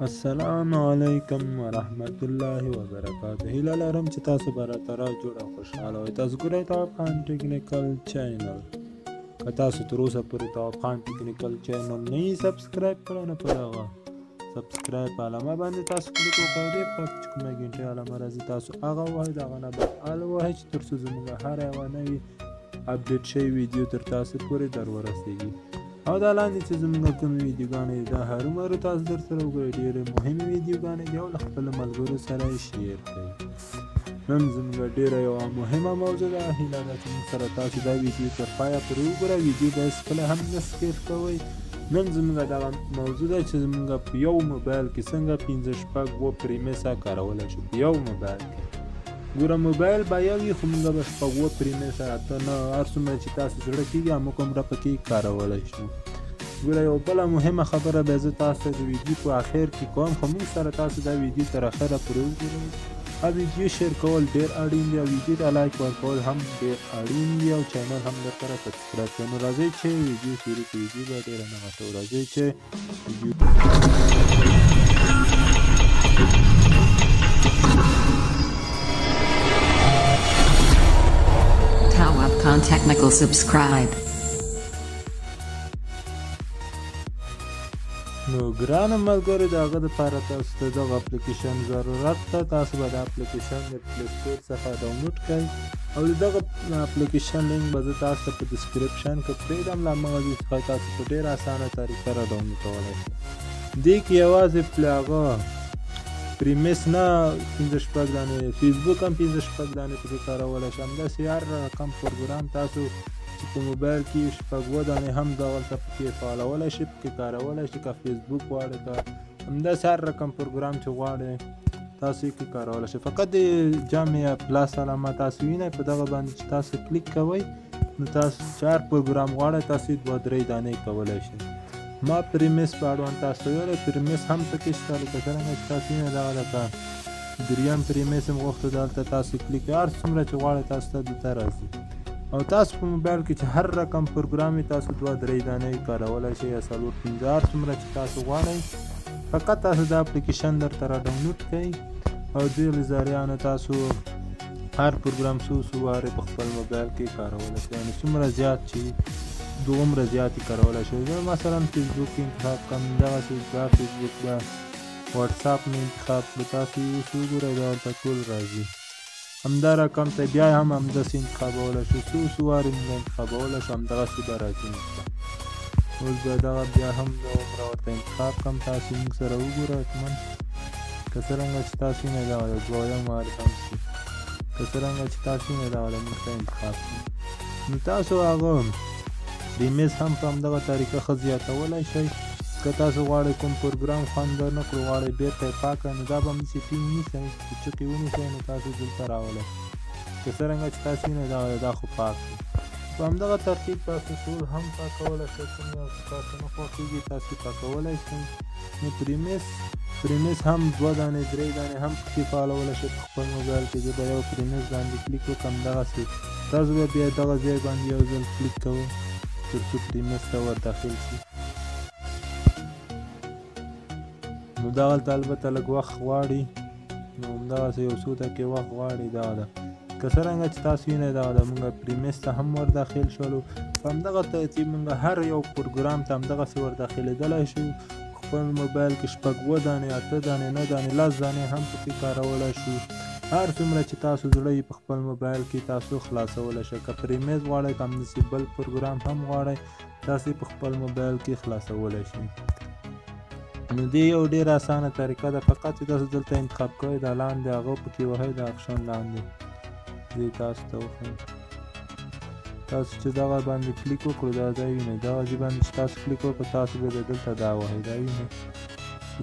السلام علیکم ورحمت الله وبرکاته. هیله لرم چې تاسو به راته را جوړ او خوشحاله وئ. تاسو ګورئ تواب خان ټیکنیکل چینل. که تاسو تر اوسه پورې تواب خان ټیکنیکل چینل نه یي subscribe کړی، نو په دغه subscribe علامه باندې تاسو کلیک وکړئ. دې په چې کومه ګنټې علامه راځي تاسو هغه ووهئ، د هغه نه به all ووهئ چې تر څو زموږ هره یوه نوې update شوې ویډیو تر تاسو پورې در ورسېږي. او دا لاندې چې زموږ کومې ویډیوګانې دي دا هرومرو تاسو در سره وګورئ، ډېرې مهمې ویډیوګانې دي او له خپلو ملګرو سره یې share کړئ. نن زموږ ډېره یوه مهمه موضوع ده، هیله ده چې موږ سره تاسو دا ویډیو تر پایه پورې وګورئ. ویډیو به هېڅکله هم نه skip کوئ. نن زموږ دغه موضوع ده چې زموږ په یو موبایل کې څنګه 5 6 7 پریمیسه کارولی شو. په یو موبایل کې ګوره موبایل به یو وي، خو موږ به 6 7 پریمیسه 8 9 هر څومره چې تاسو زړه کېږي همغومره پکې کارولی شو. ګوره یوه بله مهمه خبره به زه تاسو ته د ویډیو په اخر کې کوم، خو موږ سره تاسو دا ویډیو تر اخره پورې وګورئ. او ویډیو share کول ډېر اړین دی، او ویډیو ته like ورکول هم ډېر اړین دی، او چینل هم درسره subscribe کړئ. نو راځئ چې ویډیو شروع کړو. ویډیو به ډېره نه غټوو، راځئ چې ویډیو Tawab Khan Technical subscribe. نو ګرانو ملګرو، د هغه دپاره تاسو ته دغه اپلیکیشن ضرورت ده. تاسو به دا اپلیکیشن د Play Store څخه download کړئ، او د دغه اپلیکیشن لینک به زه تاسو ته په description کې پرېږدم. له همغه ځای څخه تاسو په ډېره اسانه طریقه را download کولی شئ. دې کې یوازې هغه پریمیس نه 5 6 دانې، فیسبوک هم 5 6 دانې پکې کارولی شئ. همداسې هر رقم پروګرام تاسو چې په موبایل کې 6 7 دانې هم دغلته پکې فعالولی شئ، پکې کارولی شئ. که فیسبوک غواړئ، که همداسې هر رقم پروګرام چې غواړئ تاسو یې کې کارولی شئ. فقط د جمع یا plus علامه تاسو وینئ، په دغه باندې چې تاسو کلیک کوئ نو تاسو چې هر پروګرام غواړئ تاسو یې 2 3 دانې کولی شئ. ما پریمیس په اړوند تاسو ته ویلی، پریمیس هم پکې شته. لکه څرنګه چې تاسو وینئ دغه لکه دریم پریمیس هم غوښتو، دلته تاسو کلیک هر څومره چې غواړئ تاسو ته دلته راځي. او تاسو په موبایل کې چې هر رقم پروګرام وي تاسو 2 3 دانې کارولی شئ یا 4 5، هر څومره چې تاسو غواړئ. فقط تاسو دا اپلیکیشن درته را download کړئ او دې له ذریعه نه تاسو هر پروګرام څو څو وارې په خپل موبایل کې کارولی شئ. یعنې څومره زیات چې دومره زیات یې کارولی شئ. زه مثلا فیسبوک کې انتخاب کړم، دغسې دا فیسبوک به واتساپ مې انتخاب کړو. تاسو یې اوس وګورئ دا ورته ټول راځي. همدا رقم ته بیا هم همداسې انتخابولی شو، څو څو وارې موږ انتخابولی شو، همدغسې به راځي موږ ته. اوس به دغه بیا هم دومره ورته انتخاب کړم، تاسو موږ سره وګورئ حتما. که څرنګه چې تاسو وینئ دغه د دویم وارې هم شي، که څرنګه چې تاسو وینئ دغه د موږ ته انتخاب کړو. نو تاسو هغه ریمیس هم په همدغه طریقه ښه زیاتولی شئ. که تاسو غواړئ کوم پروګرام خوند در نه کړو، غواړئ بېرته یې پاک کړئ، نو دا به همداسې ټینګ نیسئ، چې چوکې ونیسئ نو تاسو دلته راولئ. که څرنګه چې تاسو وینئ دغه دا خو پاک دی. په همدغه ترتیب تاسو ټول هم پاکولی شئ. کوم یو چې تاسو نه خوښېږي تاسو پاکولی شئ. نو پریمیس هم 2 دانې 3 دانې هم پکې فعالولی شئ په خپل موبایل کې. زه به یو پریمیس باندې کلیک وکړم، دغسې تاسو به بیا دغه ځای باندې یو ځل کلیک کوئ تر څو پریمیس ته ور داخل شي. نو دغلته البته لږ وخت غواړي، نو همدغسې یو څو دقیقې وخت غواړي. دغه ده که څرنګه چې تاسو وینئ دغه ده موږ پریمیس ته هم ور داخل شولو. په همدغه ترتیب موږ هر یو پروګرام ته همدغسې ور داخلېدلی شو. خپل موبایل کې 6 7 دانې، 8 دانې، 9 دانې، 10 دانې هم پکې کارولی شو. هر څومره چې تاسو زړه یې په خپل موبایل کې تاسو خلاصولی شئ. که پریمیس غواړئ، که همداسې بل پروګرام هم غواړئ، تاسو یې په خپل موبایل کې خلاصولی شئ. نو دې یو ډېره اسانه طریقه ده. فقط چې تاسو دلته انتخاب کوئ، دا لاندې هغه پکې وهئ، دا اپشن لاندې زه تاسو ته وښیم. تاسو چې دغه باندې کلیک وکړو، دا ځای وینئ، دغه ځای باندې چې تاسو کلیک وکړو تاسو به بیا دلته دا وهئ، دا وینئ،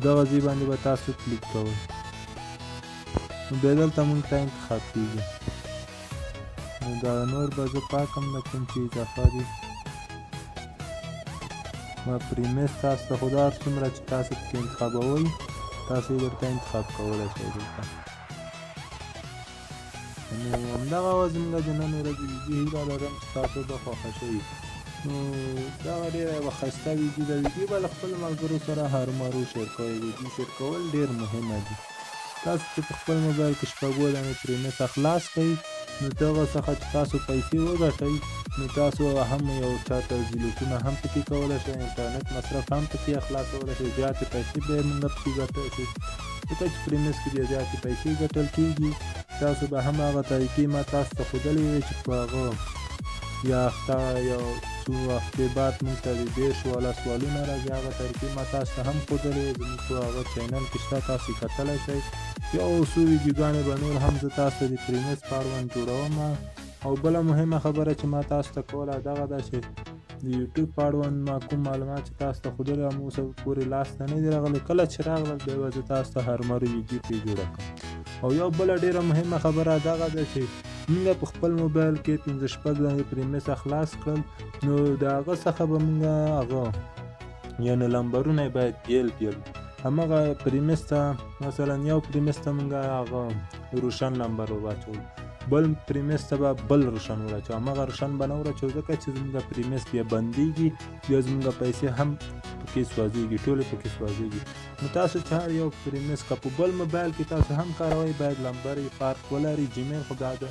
دغه ځای باندې به تاسو کلیک کوئ. نو بیا دلته موږ ته انتخاب کېږي. نو دا نور به زه پاک کړم د کوم چې اضافه دي. ما پریمیس تاسو ته خو دا هر څومره چې تاسو پکې انتخابوئ تاسو یې درته انتخاب کولی شئ دلته. نو همدغه وه زموږ د نن ورځې ویډیو. هیله لرم چې تاسو به خوښه شوي. نو دغه ډېره یوه ښایسته ویډیو ده. ویډیو به له خپلو ملګرو سره هرومرو share کوئ. ویډیو share کول ډېر مهمه دي. تاسو چې په خپل موبایل کې شپږو دانې پریمسه خلاص کړئ، نو دغه څخه چې تاسو پیسې وګټئ، نو تاسو هم یو چاته زیلوټونه هم پکې کولی شئ، انټرنیټ مصرف هم پکې خلاصولی شئ، زیاتې پیسې به یې موږ پکې ګټلی شئ، ځکه چې پریمس کې بیا زیاتې پیسې ګټل کېږي. تاسو به هم هغه طریقې ما تاسو ته ښودلې وې چې په هغه یا هفته یو څو هفتې بعد موږ ته د 30 والا سوالونه راځي، هغه طریقې ما تاسو ته هم ښودلې، زموږ په هغه channel کې شته، تاسو یې کتلی شئ. یو څو ویډیوګانې به نور هم زه تاسو ته د پریمس په اړوند جوړوم. او بله مهمه خبره چې ما تاسو ته کوله دغه ده چې د یوټیوب په اړوند ما کوم معلومات چې تاسو ته ښودلي وه اوسه پورې لاسته نه دي راغلي، کله چې راغلل بیا به زه تاسو ته هرمرو ویډیو پرې جوړه کړم. او یو بله ډېره مهمه خبره دغه ده چې موږ په خپل موبایل کې 5 شپږ دانې پریمسه خلاص کړل، نو د هغه څخه به موږ هغه یعنې لمبرونه یې باید بېل بېل هماغه پریمس ته، مثلا یو پریمس ته موږ هغه روشن لمبر واچول، بل پریمس ته به بل روشن وراچو، هماغه روشن به نه وراچو، ځکه چې زموږ پریمس بیا بندیږي، بیا زموږ پیسې هم پکې سوځېږي، ټولې پکې سوځېږي. نو تاسو چې هر یو پریمس که په بل موبایل کې تاسو هم کاروئ، باید لمبر یې فرق ولري. جیمیل خو دا ده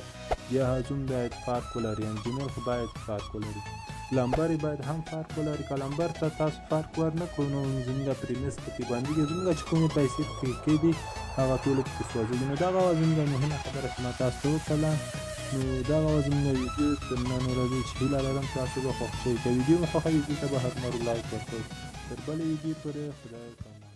یا زوم باید فرق ولري، یعنې جیمیل خو باید فرق ولري، لمبر یې باید هم فرق ولري. که لمبر ته تاسو فرق ورنه کړو نو زموږ پریمس پکې بندېږي، زموږ چې کومې پیسې پکې کېدي هغه ټولې پکې سوځېږي. نو دغه وه زموږ مهمه خبره چې ما تاسو ته وکړله. نو دغه وه زموږ ویډیو تر نن ورځې چې هیله لرم تاسو به خوښ شئ. که ویډیو مو خوښه وي، ویډیو ته به هرمرو like ورکړئ. تر بلې ویډیو پورې خدای پامان.